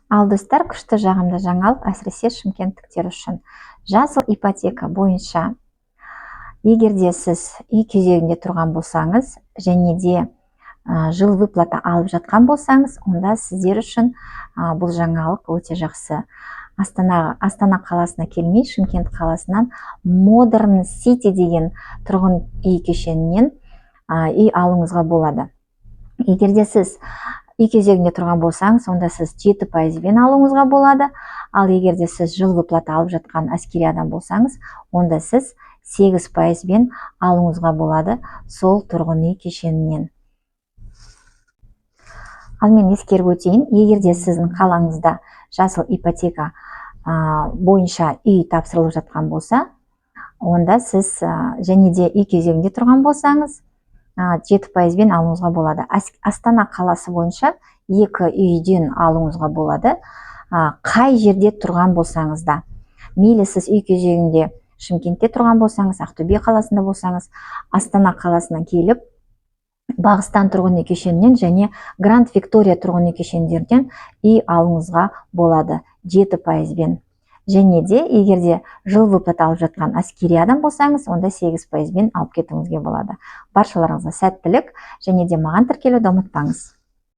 Ал, достар, күшті, жағымды жаңалық, әсіресе шымкенттіктер үшін. Жасыл ипотека бойынша, егер де сіз үй кезегінде тұрған болсаңыз және де жыл выплата алып жатқан болсаңыз, онда сіздер үшін бұл жаңалық өте жақсы. Астана қаласына келмей, Шымкент қаласынан Модерн Сити деген тұрғын үй кешенінен үй алуыңызға болады. Егер де сіз үй кезегінде тұрған болсаңыз, онда сіз 7 пайызбен алуыңызға болады. Ал егер де сіз жыл выплата алып жатқан әскери адам болсаңыз, онда сіз 8 пайызбен алуыңызға болады сол тұрғын үй кешенінен. Ал мен ескеріп өтейін, егер де сіздің қалаңызда жасыл ипотека бойынша үй тапсырылып жатқан болса, онда сіз және де үй кезегінде тұрған болсаңыз, 7 пайызбен алуыңызға болады. Астана қаласы бойынша екі үйден алуыңызға болады. Қай жерде тұрған болсаңыз да, мейлі сіз үй кезегінде Шымкентте тұрған болсаңыз, Ақтөбе қаласында болсаңыз, Астана қаласына келіп, Бағыстан тұрғын үй кешенінен және Гранд Виктория тұрғын үй кешендерінен үй алуыңызға болады 7 пайызбен. Және де егер де жыл выплата алып жатқан әскери адам болсаңыз, онда 8 пайызбен алып кетуіңізге болады. Баршаларыңызға сәттілік және де маған тіркелуді ұмытпаңыз.